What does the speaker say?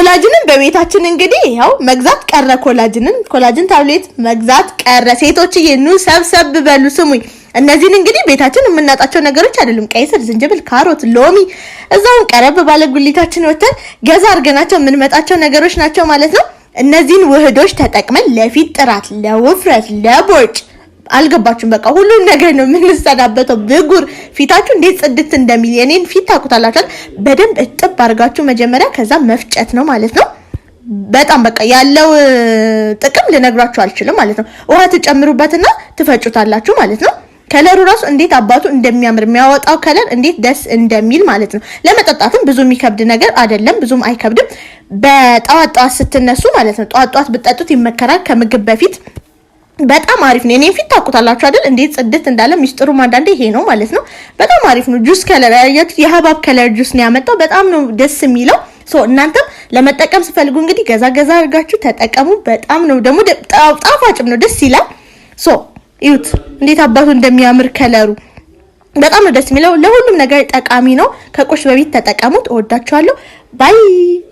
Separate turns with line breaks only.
Collagen ን በቤታችን እንግዲህ ያው መግዛት ቀረ። Collagen ን collagen tablet መግዛት ቀረ። ሴቶችዬ ኑ ሰብሰብ በሉ ስሙኝ። እነዚህን እንግዲህ ቤታችን የምናጣቸው ነገሮች አይደሉም። ቀይ ስር፣ ዝንጅብል፣ ካሮት፣ ሎሚ እዛውን ቀረብ ባለ ጉሊታችን ወተን ገዛ አድርገናቸው የምንመጣቸው ነገሮች ናቸው ማለት ነው። እነዚህን ውህዶች ተጠቅመን ለፊት ጥራት፣ ለውፍረት፣ ለቦርጭ አልገባችሁም? በቃ ሁሉም ነገር ነው የምንሰናበተው። ብጉር ፊታችሁ እንዴት ጽድት እንደሚል የኔን ፊት ታውቁታላችሁ። በደንብ እጥብ አድርጋችሁ መጀመሪያ ከዛ መፍጨት ነው ማለት ነው። በጣም በቃ ያለው ጥቅም ልነግራችሁ አልችልም ማለት ነው። ውሃ ትጨምሩበትና ትፈጩታላችሁ ማለት ነው። Color ኡ ራሱ እንዴት አባቱ እንደሚያምር፣ የሚያወጣው color እንዴት ደስ እንደሚል ማለት ነው። ለመጠጣትም ብዙ የሚከብድ ነገር አይደለም፣ ብዙም አይከብድም። በጠዋት ጠዋት ስትነሱ ማለት ነው። ጠዋት ጠዋት ብትጠጡት ይመከራል ከምግብ በፊት፣ በጣም አሪፍ ነው። የኔን ፊት ታውቁታላችሁ አይደል? እንዴት ጽድት እንዳለ ሚስጥሩም አንዳንዴ ይሄ ነው ማለት ነው። በጣም አሪፍ ነው። Juice color ያያችሁት የሀባብ color juice ነው ያመጣው። በጣም ነው ደስ የሚለው። So እናንተም ለመጠቀም ስትፈልጉ እንግዲህ ገዛ ገዛ አድርጋችሁ ተጠቀሙ። በጣም ነው ደግሞ ጣፋጭም ነው፣ ደስ ይላል። So እዩት እንዴት አባቱ እንደሚያምር color ኡ፣ በጣም ነው ደስ የሚለው። ለሁሉም ነገር ጠቃሚ ነው። ከቁርስ በፊት ተጠቀሙት። እወዳችኋለሁ። Bye.